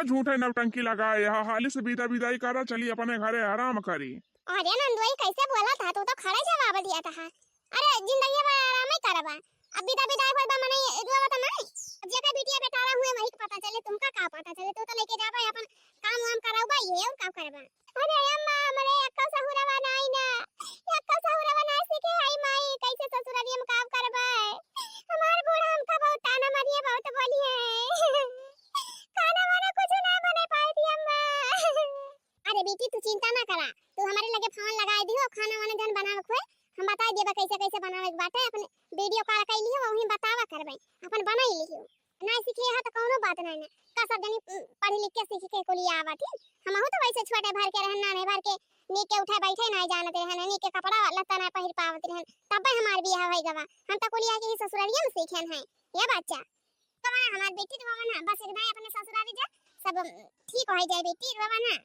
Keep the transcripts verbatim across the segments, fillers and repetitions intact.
झूठे नौटंकी लगाए, हा-, हाली से विदा विदाई करा, चली अपने घरे आराम करी। अरे नंदोई, कैसे बोला था तू, तो खड़े जवाब दिया था। अरे जिंदगी भर आराम ही करबा, अब विदा विदाई होल बा मने रोवा तो नहीं। अब जेकर बिटिया बेटारा हुए वही के पता चले, तुमका का पता चले, तू तो लेके जाबा अपन काम वाम कराउबा ये और का करबा। अरे अम्मा, हमरे एक्को सहुरवा नाई ना, एक्को सहुरवा नाई सीखे हई माई, कैसे ससुरारी हम काम करबे? हमार बूढ़ा हमका बहुत ताना मारिए, बहुत बोलिए। खाना वाना कुछ ना बने पाई थी अम्मा। अरे बेटी, तू चिंता ना करा, तू हमारे लगे फोन लगाए दियो, खाना वाना जन बनावे खोए, हम बताए देबा कैसे कैसे बनावे के बाटे, अपने वीडियो कॉल कर लियो, वहीं बतावा करबे, अपन बनाई लियो। नहीं सीखे हा तो कौनो बात नहीं ना। का सब जनी, उम, पढ़ी लिख के सीख के कुलिया आवा थी। हमहू तो वैसे छोटे भर के रहन, नाने भर के नीक के उठे बैठे नहीं जानत रहन, नीक के कपड़ा लत्ता नहीं पहिर पावत रहन। तब्बे हमार बियाह होई गवा। हम तो कुलिया के ही ससुरारिया में सीखन है। ये बच्चा। तो हमार बेटी तो बाबा ना, बस एक दाई अपने ससुरारी जा, सब, उम, ठीक हो जाए बेटी, बाबा ना।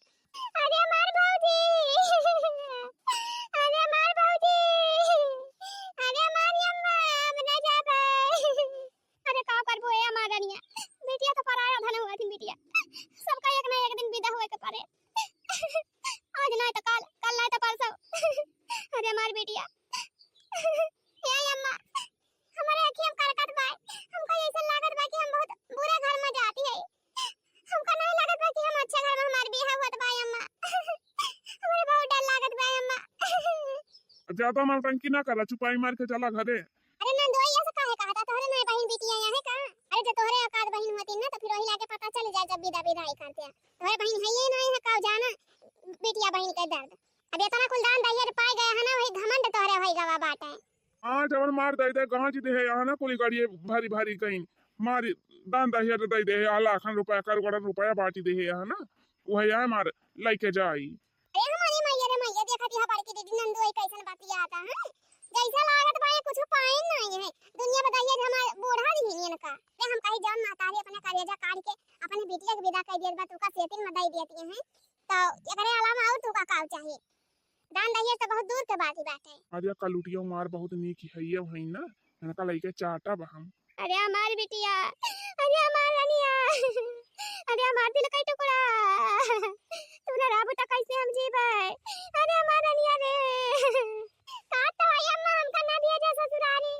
अरे हमार भौजी, अरे हमार भौजी, अरे हमार अम्मा, हम ना जाबे। अरे का करबो ए हमार रनिया, बिटिया तो पराया धन हुआ थी बिटिया, सबका एक ना एक दिन विदा होए के पड़े। आज नहीं तो कल, कल नहीं तो परसों। अरे हमार बिटिया, ए अम्मा, हमारे अखियाँ में करकत बा, हमका ऐसा लागत बा कि हम बहुत बुरे घर में जाती है। हमका नहीं लागत बा कि हम अच्छा घर में हमार बियाह हुआ बा अम्मा। हमरे बहुत डर लागत बा अम्मा। ज्यादा नौटंकी ना करा, चुपाई मार के चला घरे। अरे नंदोई, ऐसे काहे कहता? तोहरे नहीं बहिन बिटिया यहाँ है का? अरे जो तोहरे औकात बहिन होती ना तो फिर वही लाके पता चल जाए जब विदा विदाई करते हैं। तोहरे बहिन है ये नहीं है का जाना बिटिया बहिन के दर्द। अब इतना कुल दान दहेज पाए गए है ना, वही घमंड तोहरे होई गवा बाटे। हाँ, जवन मार दे दे, गांज दे है यहाँ ना, कुली गाड़िए भारी भारी कहीं मारी, दान दहेज दे दे है, लाखन रुपया, करोड़न रुपया बांटी दे है यहाँ ना, वह यहाँ मार लेके जाई। अरे हमारी मैया रे मैया, देखा थी हमारी की दीदी नंदू आई कैसन बतियाता है, जैसा लागत बा ये कुछ पाइन नहीं है, दुनिया में दहेज हमारे बूढ़ा नहीं इनका। अरे हम कहीं जौन महतारी अपने करेजा काढ़ के अपने बिटिया के विदा कर दिया बा, तू का सेटिंग में दे देती है, तो एकरे अलावा और तू का काव चाहिए? दान दहेज तो बहुत दूर के बात ही बात है। अरे कलुटिया मार बहुत नीक है ये वही ना, इनका लइके चाटा बा हम। अरे हमार बिटिया, अरे हमार रनिया, अरे हमार दिल का टुकड़ा, तू ना रहबू तो कैसे हम जीबे? अरे हमार रनिया रे, का तो है अम्मा, हमका ना दिया जा ससुरारी,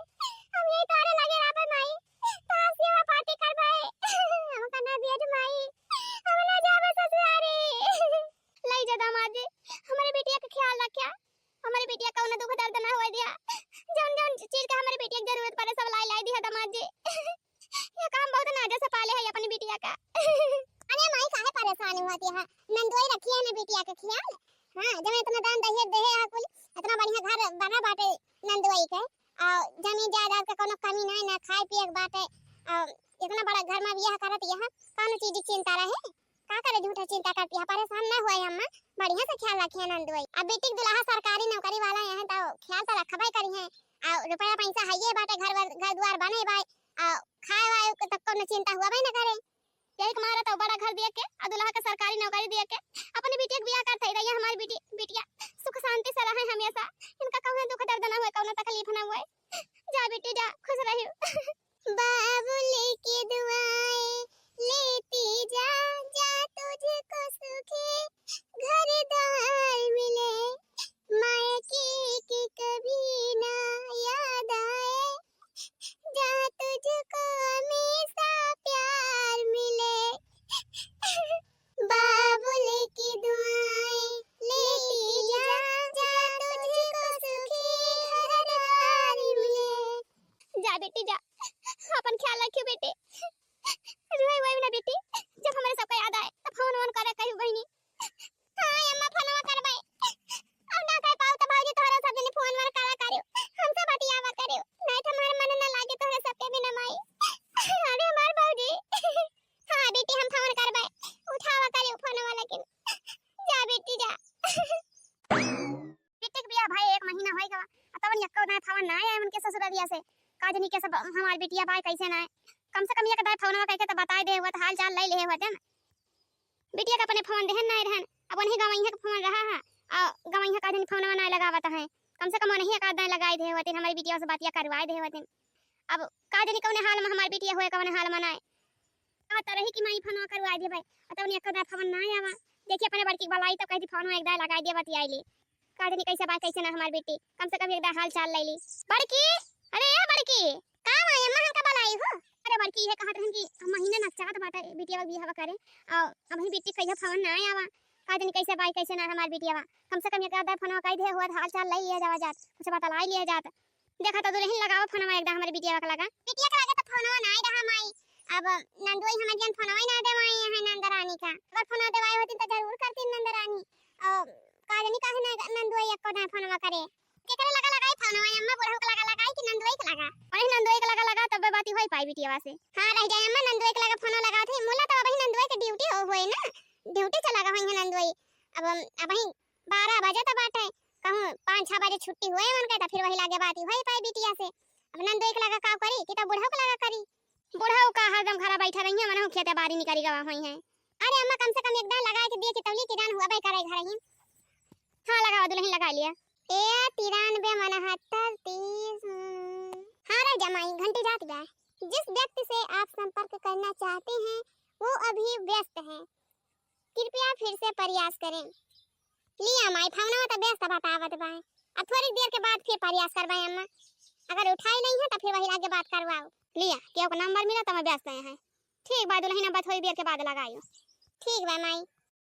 हम यही तोरे लगे रहबे माई, तोहार सेवा पाती करबे, हमका ना दिया जा माई, हम ना जाबे ससुरारी। लाई जा दामाद जी, हमारे बिटिया का ख्याल रख्या, हमारे बिटिया कौनो दुख दर्द ना होए दिया। जौन जौन चीज का हमारे बिटिया की जरूरत पड़े सब लाई लाई दिया दामाद जी। ये काम बहुत नाजा से पाले है अपनी बिटिया का। अरे माई काहे परेशान हुआ थी? हाँ, नंदोई रखी है ना बिटिया के ख्याल। हाँ, जब इतना दान दहेज दे है कुल, इतना बढ़िया घर बना बाटे नंदोई के, और जमीन जायदाद का कोनो कमी नहीं ना, खाए पिए के बाटे, और इतना बड़ा घर में बियाह करत यहाँ कौनो चीज की चिंता रहे? का करे झूठा चिंता करती है, परेशान ना हुए अम्मा, बढ़िया से ख्याल रखिए नंदोई। अब बेटी के दुल्हा सरकारी नौकरी वाला है तो ख्याल तो रखबे करी है, और रुपया पैसा है ये बाटे, घर वर-, घर द्वार बने बाय, और खाए वाए के तक कोनो चिंता हुआ ना करे। यही के मारा तो बड़ा घर दिया के, और दुल्हा के सरकारी नौकरी दिया के, अपनी बिटिया के बियाह करते रहिए। हमारी बिटी, बिटिया सुख शांति से रहे हमेशा, इनका कौनो दुख दर्द ना हुए, कौनो तकलीफ ना हुए। जा बेटी जा, खुश रहियो। बाबुल की दुआएं लेती जा, जा तुझको सुखी घर द्वार मिले। मायके की कभी ना याद आए, जा तुझको हमेशा प्यार मिले। बाबुल की दुआएं लेती जा, जा तुझको सुखी घर द्वार मिले। जा बेटी जा, अपन ख्याल रखियो बेटी। रोए वोए ना बेटी, जब हमरे सबका याद आए तो फोन वोन करे करियो बहिनी। हाँ अम्मा, फोनवा करबे। अब ना कर पाओ तो भौजी तोहरे सब जने फोन वोन करा करियो, हमसे बतियावा करियो, नहीं तो हमार मन ना लागे तोहरे सबके बिना माई। अरे हमार भौजी। हाँ बेटी, हम फोन करबे, उठावा करियो फोनवा लेकिन। जा बेटी जा। बेटी के बियाह भाई एक महीना होई गवा, आ तवन यक्को ना फोन ना आया उनके ससुरालिया से। का जनी के सब हमार बिटिया बाय कैसे ना आए। कम से कम एक दाई फोनवा करके तो बताए दे हुआ, तो हाल चाल ले ले हुआ ना। बिटिया का अपने फोन देहन ना रहन, अब उन्हीं गवैया के फोन रहा है, आ गवैया का जनी फोनवा ना लगावत है। कम से कम उन्हीं एक आध दाई लगाए दे हुआ, हमारी बिटिया से बातिया करवाए दे हुआ। अब का जनी कौन हाल में हमारी बिटिया हुए, कौन हाल में ना आए। कहत रही कि माई फोनवा करवाइ देबइ, अ तब एक दाईं फोन नाहीं आवा। देखी अपने बड़की क बलाई तउ कहि दी फोनवा एक दाईं लगाइ दे, बतियाइ ली। का जानी कइसे बाय कइसे नाहीं हमार बेटी, कम से कम एक दाईं हाल चाल लइ ली। बड़की, अरे ए बड़की, का माई अम्मा हमका बलाई हो? अरे बड़की इहे कहत रहन कि महीना नाहीं चाहत बाटे बिटिया क बियाहवा करे, अउ अबहीं बिट्टी कहियो फोन नाहीं आवा। का जानी कइसे बाय कइसे नाहीं हमार बिटिया बा, कम से कम एक आध फोनवा कइ दे हुआ त हाल चाल लइ लिया जावा जात, कुछ बतलाइ लिया जात। देखा त दुलहिन लगावा फोनवा एक दाईं हमरे बिटिया क लगा। बिटिया क लगा त फोनवा नाहीं रहा माई, अब नंदोई हमरियन फोनवा ही नाहीं देवाई हैं नंदरानी का, अगर फोनवा देवाई होतिन त जरूर करतिन नंदरानी। अउ का जानी काहे नाहीं नंदोई एक्को दाईं फोनवा करे। केकरे लगा लगाई फोनवा अम्मा, बुढ़ऊ क लगा लगाई कि नंदोई क लगा? अरे नंदोई क लगा लगा तब्बे बाती होइ पाई बिटियवा से। हाँ रहि जाए अम्मा, नंदोई क लगा फोनवा लगावत ही, मुला तउ अबहीं नंदोई क ड्यूटी होइ ना, ड्यूटी चला गए होइहैं नंदोई। अब अबहीं बारह बजे त बाटे, कहूँ पाँच छह बजे छुट्टी होइ उनके त फिर वही लागे बाती होइ पाई बिटिया से। अब नंदोई क लगा का करी कि तउ बुढ़ऊ क लगा करी। बुढ़ऊ का हरदम घरा बइठा रहिहैं, मनहूँ खेते बारी निकरी गवा होइहैं। अरे अम्मा कम से कम एक दाईं लगाइ के दिया कि तउली किरान हुआ बे करे घर ही। हाँ लगावा दुलहिन लगाइ लिया। ए तिरानबे उनहत्तर तीस। हाँ रह जा माई, घंटी जात बा। जिस व्यक्ति से आप संपर्क करना चाहते हैं वो अभी व्यस्त है, कृपया फिर से प्रयास करें। लिया माई, फोनवा त व्यस्त बतावत बाय। अब थोड़ी देर के बाद फिर प्रयास करबाय अम्मा। अगर उठाई नाहीं है त फिर वही लागे बात करवाओ। लिया, केहू क नंबर मिला त मैं व्यस्त हैं। ठीक बा दुलहिन, अब थोड़ी देर के बाद लगायो। ठीक बा माई।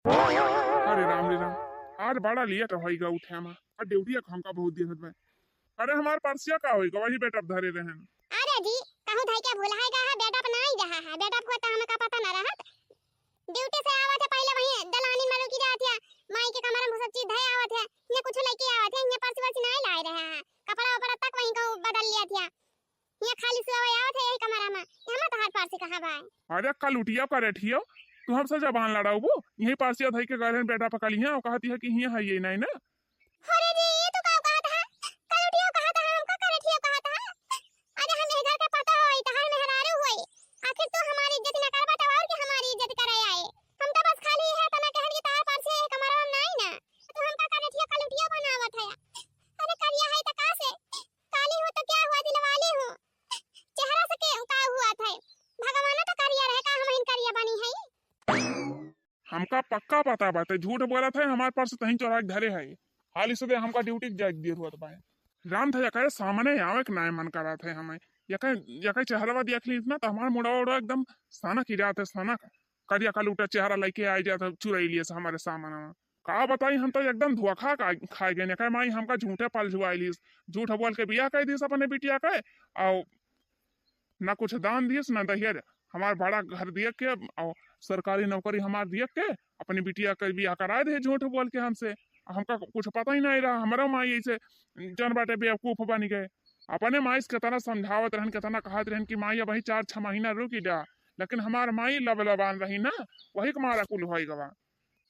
अरे राम रे राम, आज बड़ा लेट होइगा उठे मा। आ ड्यूटी का हमका बहुत देर होत बा। अरे हमार पर्सिया का होइगा, वही बेड प धरे रहन। अरे जी, कहूँ धइ के भुलाइगा है, बेड प नाहीं रहा है, बेड प होत त हमका पता न रहत। ड्यूटी से आवत है, पहिले वहीं दलानी में रुकि जात है, माई के कमरा में सब चीज धइ आवत है, हियाँ कुछ लइके आवत है, हियाँ पर्स वर्स नाहीं लाए रहे हैं, कपड़ा वपड़ा तक वहीं कहूँ बदल लिया था, हियाँ खाली सुबह आवत है यही कमरा में, हियाँ तोहार पर्स कहाँ बा? अरे कलुटिया करे ठियो, तू हमसे जबान लड़ाउबू, यही पर्सिया धइ के गए रहन बेड प कलिया, अउ कहत है कि हियाँ है ये नाहीं ना। अरे जी, ई तू का कहत हा? कलुटिया कहत हा, हमका करे ठियो कहत हा? अरे हम एह घर के पतोह होई, तहार मेहरारू होई। आखिर तू हमार इज्जत न करबा, तब और के हमार इज्जत करे आई? हम तो बस खाली इहे तना कहन कि तहार पर्स एह कमरवा में नाई ना। तू हमका करे ठियो कलुटिया बनावत है। अरे करिया है त का से? काली हूँ तो क्या हुआ, दिलवाली हूँ। चेहरा से के का हुआ था? भगवानो तो करिया रहे, का हमहिन करिया बनी है? हमका पक्का पता बाटे, झूठ बोलत है, हमार पर्स तहीं चोरा के धरे है। हाली सुबह हमका ड्यूटी के जाए के देर होत बाय। राम था एकरे सामने आवे के नाय मन करत है हमें। एके, एके चेहरवा देख ली ना तो हमार मुड़वा उड़वा एकदम सनक ही जात है, सनक। करिया कलूटा चेहरा लइके आइ जात है, चुराइ लिहे से हमारे सामनवा। का बताई, हम तो एकदम धोखा का, खाइ गए। एके माई हमका झूठे पलझुआइ लिहिस, झूठ बोल के बियाह कइ दिहिस अपने बिटिया के। अउ ना कुछ दान दिहिस, ना दहेज। हमार बड़ा घर देख के अउ सरकारी नौकरी हमार देख के अपनी बिटिया के बियाह कराइ दिहे झूठ बोल के हमसे। हमका कुछ पता ही नाहीं रहा, हमरा माई ऐसे जन बाटे बेवकूफ बनि गए। अपने माई से केतना समझावत रहन, केतना कहत रहन कि माई अबहीं चार छह महीना रुकि जा, लेकिन हमार माई लबलबान रही ना, वही के मारा कुल होइ गवा।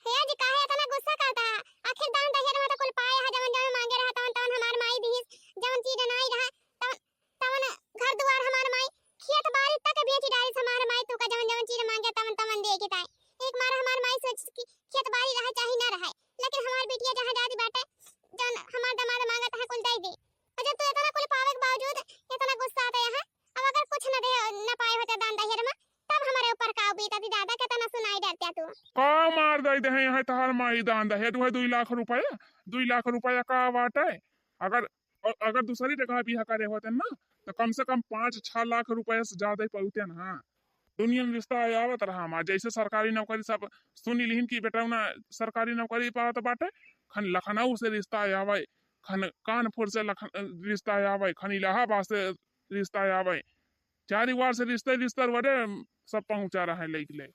हे जी, काहे एतना गुस्सा करता? आखिर दान दहेज में तो कुल पाए हा, जवन जवन माँगे रहा तवन तवन हमार माई दिहिस, जवन चीज नाई रहा तवन तवन घर दुआर हमार माई, खेत बारी तक बेचि डारिस हमार माई, तू का जवन जवन चीज माँगे तवन तवन देइ के ताई। एक मार हमार माई सोचिस कि खेत बारी रहे चाहे ना रहे, लेकिन हमार बिटिया जहाँ जाति बाटे, जवन हमार दामाद माँगत है कुल दइ दे। अउर जब तू एतना कुल पावे के बावजूद एतना गुस्सा आता यहाँ, अब अगर कुछ न दे, न पाए होते दान दहेज में, तब हमरे ऊपर का बीतती दादा, केतना सुनाई डरत्या तू। का मार दइ दे है यहाँ तहार माई दान दहेज, वह दुई लाख रुपया, दुई लाख रुपया का बाटे? अगर अ-, अगर दूसरी जगह बियाह करे होते ना, तो कम से कम पाँच छह लाख रुपया से ज्यादा ही पउते ना। दुनिया में रिश्ता आवत रहा हमार, जैसे सरकारी नौकरी सब सुनि लिहिन कि बेटा ना सरकारी नौकरी पावत बाटे, खन लखनऊ से रिश्ता आवे, खन कानपुर से लखन-, रिश्ता आवे, खन इलाहाबाद से रिश्ता आवे, चारी वार से रिश्ते रिश्ते वरे सब पहुँचा रहे लइके ले।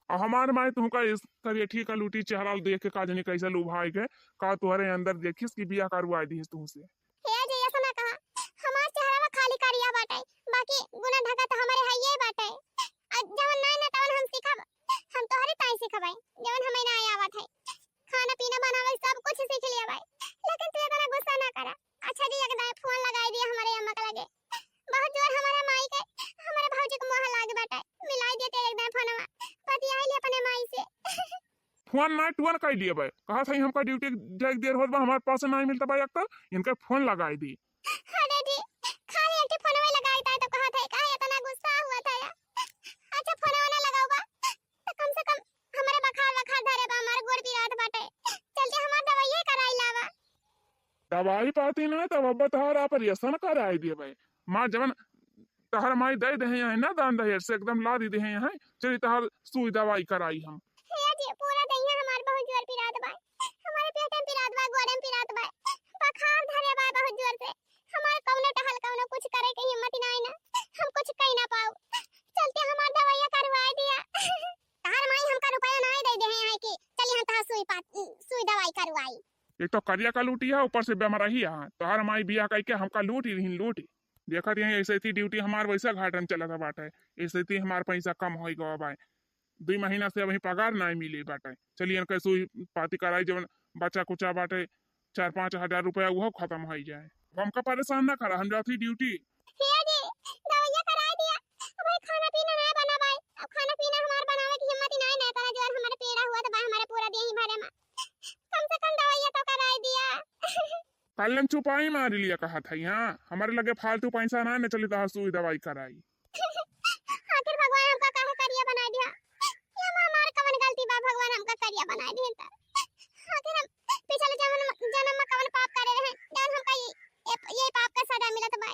अउ हमार माई तुहका इस करिया ठीक लूटी चेहरा देख के का जानी कैसे लुभाए के, का तुहरे अंदर देखिस कि बियाह करवाए दिहिस तुहसे। हे जी, ऐसा ना कहा, हमार चेहरा में खाली करिया बाटे, बाकी गुना धगा तो हमारे हइये बाटे। अउर जवन नाई ना तवन हम सीखब, हम तोहरे ताई सीखबै, जवन हमें ना आवत है। खाना पीना बनावे सब कुछ सीख लिया भाई, लेकिन तू इतना गुस्सा ना करा। अच्छा जी, एक दाई फोन लगाई दिया हमारे अम्मा के लगे। बहुत जोर हमारे माई के, हमारे भौजी के मोह लाग बाटे। मिलाई देते एक दाई फोनवा, बतियाई ले अपने माई से। फोन ना टोन कइ लिए बे, कहा सही हमका ड्यूटी जाए के देर होत बा, हमारे पास ना मिलता बा एक तो, इनका फोन लगाई दी। अरे जी, खाली एक फोनवा लगाई ता तो कहा था, काहे इतना गुस्सा हुआ था या? अब आई पाती ना, तब अब तहार operation कराई देबे। मार जवन तहार माई दे देहे हैं ना दान दहेज से, एकदम लादी देहे हैं, चली तहार सुई दवाई कराई हम। हे जी, पूरा देहिया हमार बहुत जोर पिरात बा, हमारे पेट में पिरात बा, गोड़े में पिरात बा, बुखार धरे बा बहुत जोर से, हमार कौनो टहल कौनो कुछ करे के हिम्मत ही नाई ना, हम कुछ कही ना पाऊ, चलते हमार दवाइया करवाई दिया। तहार माई हमका रुपया नाई दे देहे हैं कि चली हम तहार सुई पा-, सुई दवाई करवाई। एक तो करिया कलूटी है, ऊपर से बेमरही है। तोहार माई बियाह कइके हमका लूटी रहीन, लूटी। देखत यहीं ऐसे थी duty हमार वैसे घाटन चलत बाटे, ऐसे थी हमार पैसा कम होई गवा बाय। दुई महीना से अबहीं पगार नाई मिली बाटे। चलिए इनके सुई पाती कराई, जवन बचा कुचा बाटे चार पाँच हजार रुपया, उहो खत्म होई जाए। अब हमका परेशान ना करा, हम जात ही duty। हे जी, दवाइया कराई दिया। अब भाई खाना पीना नाई बना बाय, अब खाना पीना हमार बनावे की हिम्मत ही नाई, नाई करा जोर हमारे पीड़ा हुआ तो बा हमारे पूरा देही भरे में। कम से कम दवाइया तो कराई दिया। कल्लन चुपाई मारी लिया कहा था यहाँ, हमारे लगे फालतू पैसा ना, न चली तहार सुई दवाई कराई। आखिर भगवान हमका काहे करिया बनाई दिया? ये माँ हमार कवन गलती बा, भगवान हमका करिया बनाई दिए त? आखिर हम पिछले जन्म, जन्म में कवन पाप करे रहे, जौन हमका ये, ये, ये पाप का सजा मिलत बा?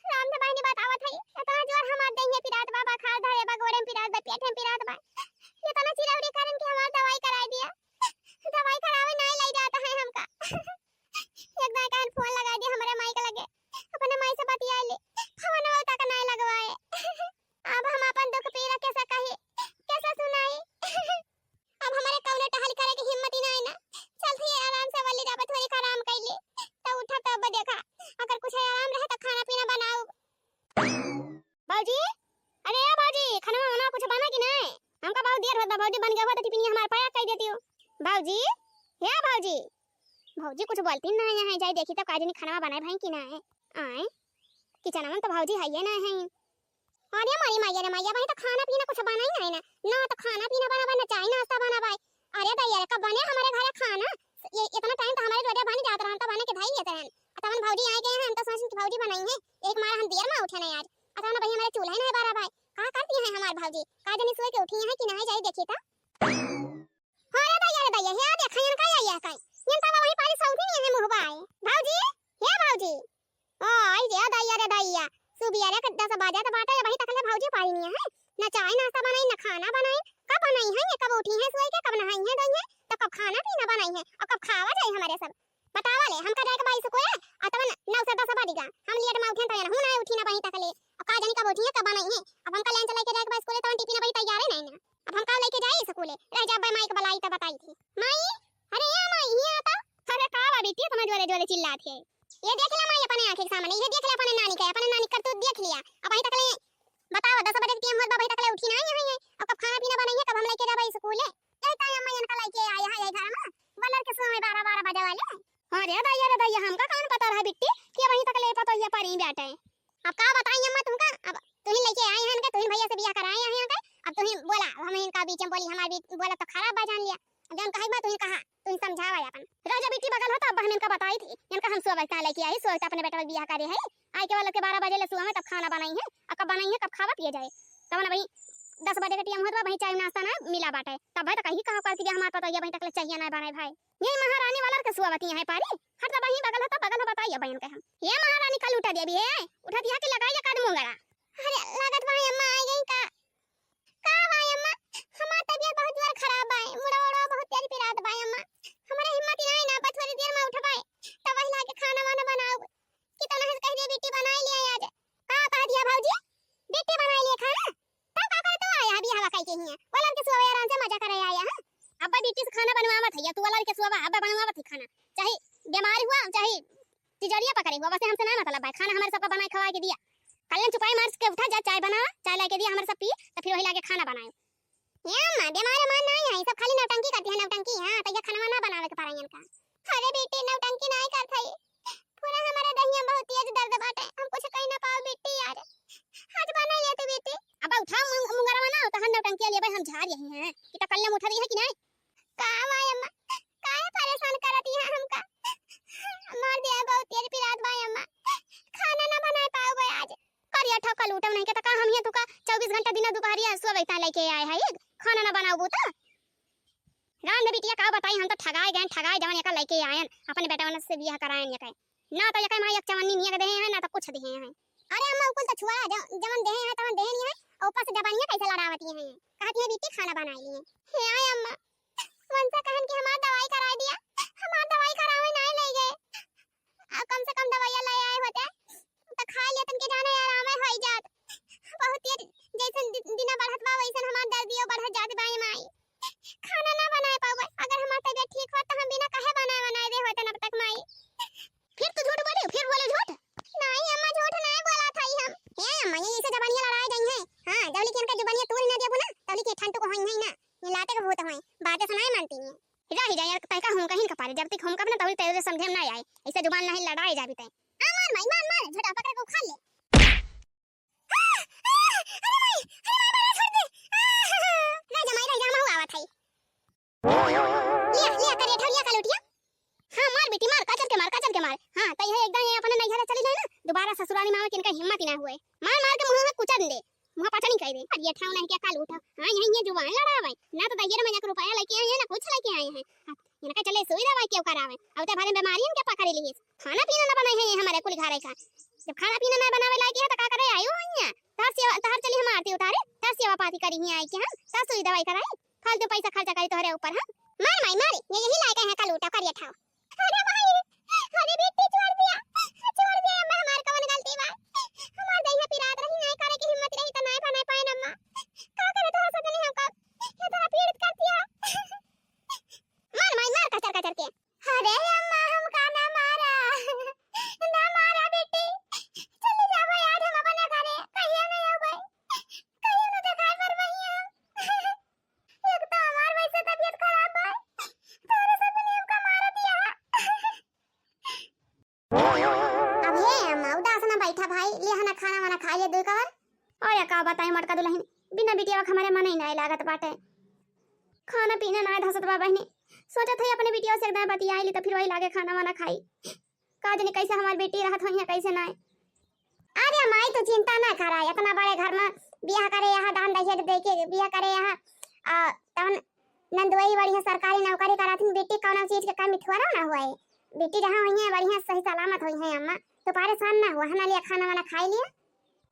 राम से बहिनी बतावत हई, इतना जोर हमार देहिया पिरात बा, बुखार धरे बा, गोड़े में पिरात बा, पेट में पिरात बा। इतना चिरौरी करन कि हमार दवाई कराई दिया। दवाई करावे नाई लई जात है हमका। एक दाई कहन फोन लगा दे हमरे माई के लगे, अपने माई से बतिया ले। फोन तक नाई लगवाए। अब हम अपन दुख पीड़ा कैसे कही, कैसे सुनाई? अब हमारे कौनो टहल करे के हिम्मत ही नाई ना। चल थी आराम से वल्ली जाबे, थोड़ी आराम कैली, तो उठा तब देखा, अगर कुछ आराम रहे तो खाना पीना बनाऊ। भौजी, अरे ए भौजी, खाना वाना कुछ बना कि नाई? हमका बहुत देर होता भौजी, बन गया होता टिफिन हमार pack कर देती हो। भौजी, हे भौजी, भौजी कुछ बोलती ना है, जाई देखी तो का जानी खाना बनाए भाई कि नाई। आए, kitchen में तो भौजी है ये ना है। अरे मोरी मैया रे मैया, भाई तो खाना पीना कुछ बनाई नाई ना, ना तो खाना पीना बनाबे, ना चाय नाश्ता बनाबे। अरे दैया रे, कब बने हमारे घरे खाना? ये इतना time तो हमारे जोरे बन जात रहन, तो बने के भाई लेते रहन। तवन भौजी आए गए हैं, हम तो सोचन कि भौजी बनाई है, एक मारा हम देर में उठे ना आज। अतवन भाई हमारे चूल्हा ही नहीं बारा भाई, का करती हैं हमार भौजी? का जानी सोए के उठी हैं कि नहीं, जाई देखी तो। हाँ रे दैया रे दैया, हे देखा इनका या या काई। इनका वही पारी सौती नहीं है मुँह बाए। भौजी, हे भौजी। ओ, आई रे दैया रे दैया। सुबिया रे दस बजे तो बाटे, अबही तक ले भौजी पारी नहीं है। ना चाय नाश्ता बनाई, ना खाना बनाई। कब बनाई है ये, कब उठी है सोई के, कब नहाई है धोई है, तो कब खाना पीना बनाई है, और कब खावा जाई हमारे सब। बतावा ले, हमका जाए के बाई स्कूल, आ तवन नौ से दस बज गया। हम लेट में उठे तो हूँ ना उठी ना बही तक ले। अब का जानी कब उठी है, कब बनाई है। अब हमका lunch लेके जाए के बाई स्कूल, तवन टिफिन बही तैयार है नहीं ना। अब हम का लेके जाई स्कूले? रह जा, बे माई के बुलाई त बताई थी। माई, अरे ए माई, हियाँ आ त। अरे का बा बिटिया, इतना जोरे जोरे चिल्लात है? ये देख ले माई अपने आँखी के सामने, ये देख ले अपने नानी के, अपने नानी करतूत देख लिया। अब अभी तक ले बताओ, दस बजे के time होत बा, अभी तक ले उठी ना आई है। अब कब खाना पीना बनाई है, कब हम लेके जाबे स्कूले? यही ताई अम्मा इनका लेके आए हैं यही घर में, बलर के समय बारह बारह बजे वाले। अरे दैया रे दैया, हमका कौन पता रहा बिट्टी कि अबही तक ले पतोहिया परी बैठे। अब का बताई अम्मा तुमका, अब तुहिन लेके आए हैं इनके, तुहिन भैया से बियाह कराए हैं इनके, अब तुहिन बोला, अब हम इनका बीच में बोली, हमारे बीच बोला तो खराब बा जान लिया। अब जौन कहे बा तुहिन कहा, तुहिन समझावा अपन। राजा बिट्टी बगल होता, अब हम इनका बताई थी, इनका हम सुबह बैठा लेके आई, सुबह अपने बेटा के बियाह करे है, आए के वाला के बारह बजे ले सुबह में तब खाना बनाई है, अब कब बनाई है, कब खावा पिए जाए, तब ना भाई दस बजे के time होत बा, वहीं चाय नाश्ता ना मिला बाटे, तब भाई तो कहीं कहा करती कि हमार पतोहिया अबही तक ले चाहिए ना बनाए भाई। ये महारानी वाला के सुआ बतिया है पारी। हट तो बहिन, बगल हो तो बगल हो, बताइए बहन के हम। ये महारानी कल उठा देवी है, उठा दिया कि लगाई एक आध मुंगरा। अरे लागत बा अम्मा आ गई का? का बा अम्मा? हमार तबीयत बहुत जोर खराब बा, मुड़ा उड़ा बहुत तेज पिरात बा अम्मा। हमारे हिम्मत ही नहीं ना, बस थोड़ी देर में उठबाई, तब वही लाके खाना वाना बनाओ। कि तो नहीं कह दिया बिट्टी बनाई लिया आज। का कह दिया भौजी? बिट्टी बनाई लिया खाना? तब का करे तू आया अभी हवा खाई के हिया? वो लड़के सुबह आराम से मजा करे आया है। अब्बा बिट्टी से खाना बनवावत है या तू वाला के सुबह अब्बा बनवावत है खाना? चाहे बीमार हुआ, चाहे तिजोरिया पकड़े हुआ, बस हमसे ना मतलब है। खाना हमारे सबका बनाए खवाए के दिया। कल्याण चुपाई मार के उठा जा, चाय बनावा, चाय लेके दिया हमारे सब पी, तो फिर वही लाके खाना बनाए। ए अम्मा, बीमार उमार नाई है, सब खाली नौटंकी करती है, नौटंकी। हाँ, तो ये खाना ना बनावे के पारा इनका। अरे बेटी, नौटंकी नाई करत है, पूरा हमारे दहिया बहुत तेज दर्द बाटे, हम कुछ कही ना पाओ बेटी यार। आज बना ले तू बेटी। अब उठाओ मुंग-, मुंगरवा ना, तो हम नौटंकी लिए भाई, हम झाड़ यही हैं कि तो कल उठा रही है कि नहीं? का बा अम्मा, काहे परेशान करत है हमका? मार दिया बहुत तेज पिरात बा अम्मा, खाना ना बनाए पाओ बा आज। करिया ठोका लूटम नहीं के, तो का हम ये तुका चउबीस घंटा दिन दुपहरिया सुबह बैठा लेके आए हैं, खाना ना बनाओ तो? राम दे बिटिया, अब बताई, हम तो ठगाए गए, ठगाए जवन एका लइके आयन, अपने बेटवन से बियाह करायन एका। ना तो एका माई एक चवन्नी नियक देहे हैं, ना तो कुछ देहे हैं। अरे अम्मा, उ कुल तो छुआ, ज-, जवन देहे हैं, तवन देहे नहीं है, और ऊपर से जबानिया कैसे लड़ावती हैं, कहती है, "बिट्टी खाना बनाई लिए।" हे आय अम्मा, उनसे कहन कि हमार दवाई कराई दिया, हमार दवाई करावे नाहीं लइ गए। आ, कम से कम दवाइया लइ आए होते, त खाइ लेतन के जाने आरामे होइ जात। बहुत तेज जैसन दि-, दिना बढ़त बा, वैसन हमार दर्दियो बढ़त जात बा, ए माई। खाना ना बनाए पाउबे, अगर हमार तबियत ठीक होत, त हम बिना कहे बनाए, बनाए दे होतन अब तक, माई। फिर तू झूठ बोले, फिर बोले झूठ। नाहीं अम्मा, झूठ नाहीं बोला था हम। ए अम्मा, ये ऐसे जबानिया लड़ाए गई हैं। हाँ, जौली के इनका जुबानिया तूर ना देबू ना, तौली के ठंडू को होई नहीं ना। ये लाते के भूत होई, बातें सुनाए मानती नहीं। रह जाए यार, तय का हम कहीं का पारे, जब तक हम कब ना तौली तेरे समझे में ना आए, ऐसे जुबान नहीं लड़ाए जाबी तय। आ, मार माई, मार, मार, झोटा पकड़ के उखाड़ ले। आ, आ, अरे माई, अरे माई, मारा छोड़ दे। आ, रह जा माई, रह जा, हम आवत हई। लिया, लिया, करिया ठा, लिया, कालूटिया। हाँ, मार बेटी, मार, कचर के मार, कचर के मार। हाँ, तई है एकदम ये अपने नैहरे चली जाए ना, दोबारा ससुराली में आवे के इनका हिम्मत ही ना हुए। मार, मार के मुँह में कुचल दे, मुँह पटनी कह दे। अरे ये ठाव नहीं क्या कालूटा। हाँ, यही ये जुबान लड़ावे, ना तो दहियर में जाकर रुपया लेके आए हैं, ना कुछ लेके आए हैं। हाँ, इनका चले सुई दवाई क्यों करावे, अब तो भरे बीमारी इनके पकड़ ली है। खाना पीना ना बनाए हैं ये हमारे कुल घरे का। जब खाना पीना ना बनावे लायक है तो का करे आयो हो यहाँ? तहर सेवा, तहर चली हम आरती उतारे, तहर सेवा पाती करी ही आई के हम, तहर सुई दवाई कराई, फालतू पैसा खर्चा करी तोहरे ऊपर हम। मार माई मारी, ये यही लायक है कालूटा करिया ठाव। अरे भाई, अरे बेटी छोड़ दिया, छोड़ दिया अम्मा, हमार कवन गलती बा? हमार दहिया पिरात रही, नाय करे के हिम्मत रही त नाय बनाए पाए अम्मा। का करे तोहरा सजनी हमका इतना पीड़ित कर दिया? मार माई मार कचर कचर के। अरे अम्मा, हमका ना मारा, ना मारा बेटी, चली जाबे आज हम अपने घरे, कहियो नहीं आबे, कहियो न देखाई पड़बे हम। एक तो हमार वैसे तबियत खराब बा, तोरे सब ने हमका मार दिया। अब हे अम्मा, उदास ना बैठा भाई, ले हना खाना वाना खा ले दुई कवर। अरे का बताई मोटका दुलहिन, बिना बिटिया के हमारे मन ही नाय लागत बाटे। खाना पीना नाय धसत बा बहिनी। सोचत हई अपने बिटिया से एकदम बतियाई ली त फिर वही लागे खाना वाना खाई। का जाने कैसे हमार बेटी रहत होइहैं, कैसे नाय। अरे माई, तू चिंता ना करा, इतना बड़े घर में बियाह करे यहाँ, दान दहेज दे के बियाह करे यहाँ, आ, तवन नंदोई बढ़िया सरकारी नौकरी कराथिन, बेटी कौनो चीज के कमी थोड़ा ना होए। बेटी जहाँ होइहैं बढ़िया सही सलामत होइहैं अम्मा, तू परेशान ना हुआ, है ना, लिया खाना वाना खाई लिया।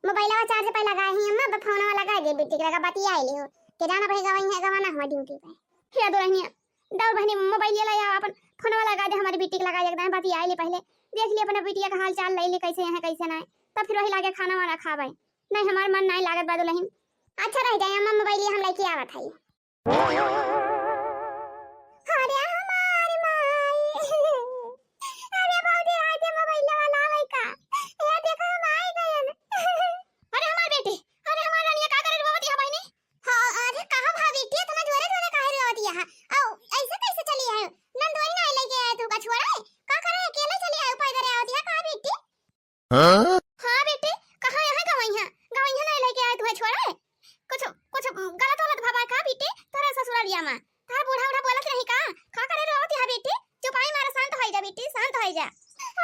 मोबाइलवा चार्ज पे लगाए ही अम्मा, अब फोनवा लगा दे बेटी के लगा बतिया लियो। के जाना भाई गवाई है, गवाना हुआ ड्यूटी पे। हे दुलहिनिया, दौड़ बहिनी मोबाइल ले ला, अपन फोनवा लगा दे, हमारी बेटी के लगा दे, एकदम बतिया ले पहले, देख ले अपने बेटिया का हाल चाल, ले ले कैसे हैं कैसे ना, तब फिर वही लागे खाना वाना खावे। नहीं हमार मन नहीं लागत बा दुलहिन। अच्छा रह जाए अम्मा, मोबाइल हम लेके आवत हई। अरे हमार माई। अरे भौजी, रात में मोबाइल वाला आवे का? ये देखो, हम आए गए। अरे हमार बेटी, अरे हमार रानिया, का करे रोवत है बहिनी? हाँ, अरे कहाँ भाभी, इतना जोरे जोरे काहे रोवत है? आओ, ऐसे कैसे चली आए? नंदोई ना लेके आए तू का छोड़े? का करे अकेले चली आए पैदल आवत है, कहाँ बेटी? हाँ? हाँ बेटी, कहाँ यहाँ गवइहाँ? गवइहाँ नहीं लेके आए तुहे छोड़े? कुछ, कुछ गलत वलत भवा का बेटी? तोरे ससुरालिया में तोहर बूढ़ा उढ़ा बोलत रही का? का करे रोवत यहाँ बेटी? चुपाई मारा, शांत होई जा बेटी, शांत होई जा।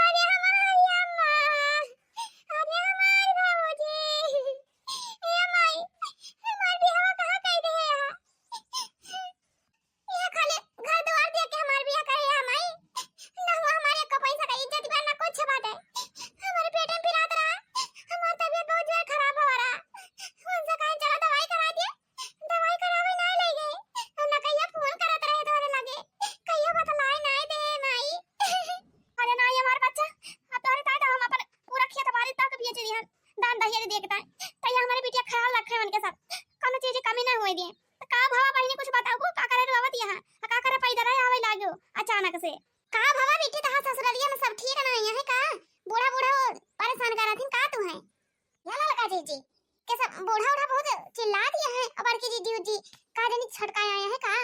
अरे हमारी अम्मा, अरे हमारी बाबूजी, ए माई, हमार बियाह कहाँ कर दे है? ये खाली घर दुआर दे के हमार बियाह करे है माई। ना हुआ हमारे को पैसा का इज्जत बा, ना कुछ बाटे। हमारे पेट में पिरात रहा, हमार तबियत बहुत जोर खराब हो रहा। उनसे कहे चलो दवाई करा दिए, दवाई करावे ना ले गए। और ना कहिया फोन करत रहे तोहरे लगे, कहिया बतलाए ना दे माई। अरे ना ये हमार बच्चा, अब तोहरे ताई तो हम अपन पूरा खेत बाड़ी तक बेच दिहन, दान दहेज दे के ताई। तो ये हमारे बिटिया ख्याल रखे उनके सब, कोनो चीज की कमी ना होए दिए। तो का भवा बहिनी, कुछ बताओ, का करे रोवत यहाँ? आ का करे पैदल आवे लागो अचानक से? का भवा बेटी, तहार ससुरलिया में सब ठीक ना है का? बूढ़ा बूढ़ा परेशान करत हिन का तू है? या ललका जीजी, के सब बूढ़ा उढ़ा बहुत चिल्ला दिया है, और बड़की जीजी उजी का जानी छटकाए आए हैं का?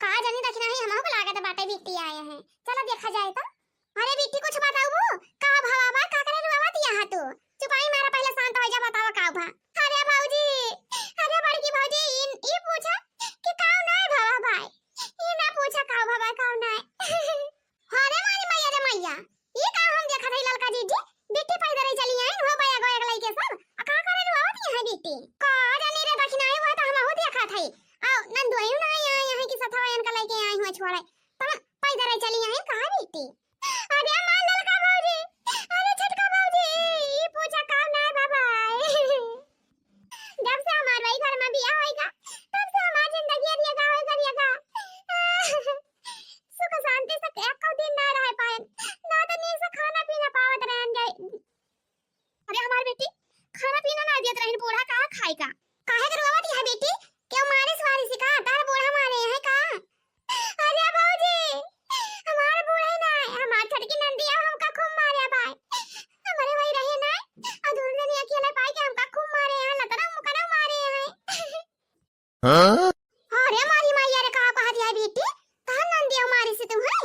का जानी दखिना है, हमहू को लागत बाटे बिट्टी आए हैं। चलो देखा जाए तो। अरे बिट्टी, कुछ बताऊ, का भवा बा, का करे रोवत यहाँ तू? चुपाई मारा, पहले शांत हो जा, बतावा का भा। अरे भौजी, अरे बड़की भौजी, इन, ई पूछा कि का नाय भवा भाई, ई ना पूछा का भवा, का नाय। अरे मारी मैया रे मैया, ई का हम देखत हई ललका जीजी, बिट्टी पैदल चली आई, हो बैग वैग लइके सब, आ का करे रोवत यहाँ बिट्टी? का जानी रे दखिना है, वह तो हमहू देखत हई। आओ, नंदुआइयो ना आए, आए हैं कि सथवा इनका लइके आई हुआ छोड़। अरे, तुम पैदल चली आई कहाँ बेटी? अरे हमार ललका भौजी, अरे छोटका भौजी, ई पूछा काम ना है बाबा। जब से हमार वही घर में बियाह होइगा, तब से हमार जिंदगी अरिया का होइगा, अरिया का। सुख शांति से एको दिन ना रह पाए, ना तो नीक से खाना पीना पावत रहन जाए। अरे हमार बेटी, खाना पीना ना देत रहिन, बूढ़ा कहाँ खाएगा? काहे के रोवत है बेटी? क्यों मारे सवारी से का? तार बूढ़ा मारे है का? अरे भौजी, हमार बूढ़ा ही ना है, हमार छोटकी नंदी अब हमका खूब मारे भाई। हमारे वही रहे ना, और दूर से नहीं अकेले पाई के हमका खूब मारे हैं, लतना मुकना मारे हैं। हाँ? अरे मारी माई, अरे कहा कहा दिया बेटी, कहा नंदी मारी से तू है?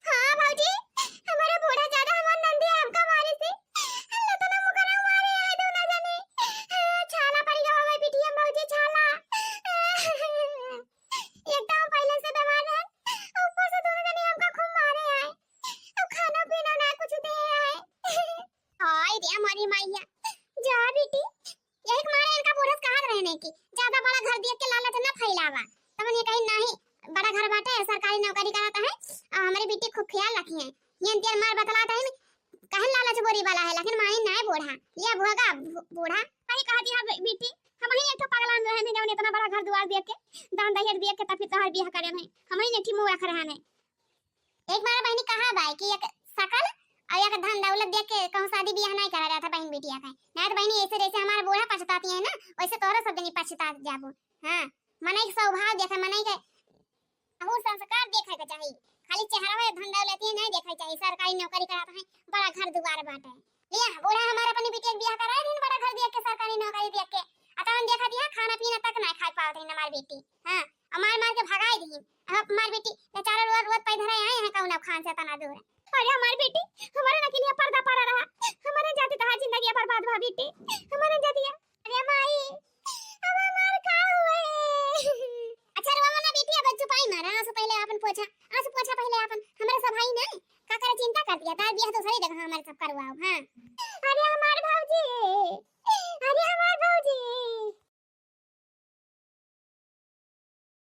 हाँ भौजी, हमारे बूढ़ा ज्यादा हमार नंदी हमका मारी से, लतना मुकना मारे हैं दोनों जने। छाला पड़ी गवा हमारे पिटिया भौजी, छाला। एकदम पहले से बीमार है, ऊपर से दोनों जने हमका खूब मारे हैं, अब खाना पीना ना कुछ दे हैं। हाय रे हमारी मैया, जा बेटी, यही के मारे इनका बूढ़ा से कहत रहने की ज्यादा बड़ा घर देख के लालच न फैलावा। तब ये कहीं नहीं, बड़ा घर बाटे, सरकारी नौकरी करत है, आ, हमारी बेटी खूब ख्याल रखी है। ये अंतियर मार बतलात है, कहन लालच बुरी वाला है, लेकिन मानी नहीं बूढ़ा। ये भोगा बू-, बूढ़ा। सही कहा जी, हाँ बे-, बेटी, हम ही एक ठो पगला में रहे, जौन इतना बड़ा घर दुआर देख के, दान दहेज देख के, तब फिर तोहर बियाह करे हैं। हम ही एक ठो मुंह रख रहे हैं। एक बार बहनी कहा बाय कि एक शकल और एक धन दौलत देख के कहूँ शादी बियाह नहीं करा जाता बहन बिटिया का। नहीं तो बहनी, ऐसे जैसे हमारा बूढ़ा पछताती है ना, वैसे तोहरा सब जनी पछता जाबो। हाँ, मनई के स्वभाव देखे, मनई के अहू संस्कार देखे के चाही। खाली चेहरा में धन दौलत ही नहीं देखे चाही। सरकारी नौकरी कराता है, बड़ा घर दुआर बाटे। लिया, बूढ़ा हमारे अपनी बिटिया के बियाह कराए दिन बड़ा घर देख के, सरकारी नौकरी देख के। अतवन देखा दिया, खाना पीना तक नहीं खा पावत रही हमारी बेटी। हाँ, और मार मार के भगाए दी। अब हमार बेटी बेचारा रोत रोत पैदल आए हैं कौन अब खान से तना दूर। अरे हमार बेटी, हमारे ना के लिए पर्दा पड़ा रहा, हमारे जाते तहार जिंदगी बर्बाद भा बेटी, हमारे जातिया। अरे माई, अब हमार का हुए? अच्छा रो मना बेटी, अब चुपाई मारा, आंसू पहले आपन पोछा, आंसू पोछा पहले आपन। हमारे सब भाई ना का करे चिंता कर दिया, तार बियाह दूसरी जगह हमारे सब करवाओ। हाँ, अरे